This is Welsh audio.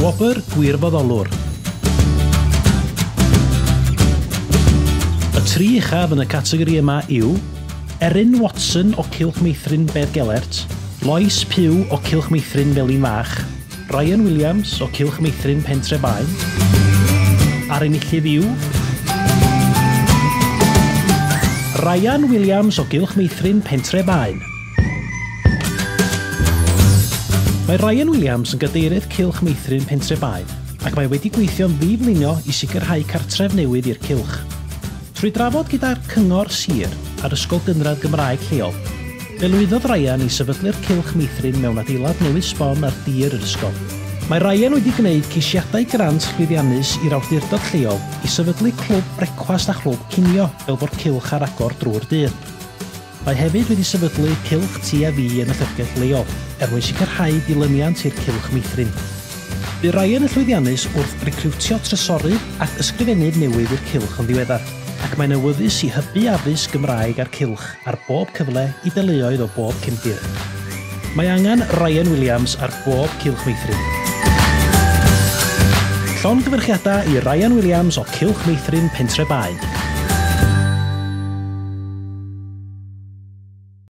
Gwobr Gwirfoddolwr. Y 3 uchaf yn y categori yma yw Erin Watson o Cylch Meithrin Beddgelert, Lois Pugh o Cylch Meithrin Felin Fach, Ryan Williams o Cylch Meithrin Pentre Baen, a'r enillydd yw Ryan Williams o Gylch Meithrin Pentre Baen. Mae Ryan Williams yn gadeirydd Cylch Meithrin Pentre Baen ac mae wedi gweithio'n ddiflino i sicrhau cartref newydd i'r cylch. Trwy drafod gyda'r Cyngor Sir a'r Ysgol Gynradd Gymraeg lleol, fe lwyddodd Ryan i sefydlu'r Cylch Meithrin mewn adeilad newydd sbon ar dir yr ysgol. Mae Ryan wedi gwneud ceisiadau grant llwyddiannus i'r awdurdod lleol i sefydlu clwb brecwast a chlwb cinio fel bod cylch ar agor drwy'r dydd. Mae hefyd wedi sefydlu Cylch Ti a Fi yn y llyfrgell leol, er mwyn sicrhau dilyniant i'r Cylch Meithrin. Bu Ryan yn llwyddiannus wrth recriwtio trysorydd ac ysgrifennydd newydd i'r cylch yn ddiweddar, ac mae'n awyddus i hybu addysg Gymraeg a'r cylch ar bob cyfle i deuluoedd o bob cefndir. Mae angen Ryan Williams ar bob Cylch Meithrin. Llongyfarchiadau i Ryan Williams o Cylch Meithrin Pentre Baen.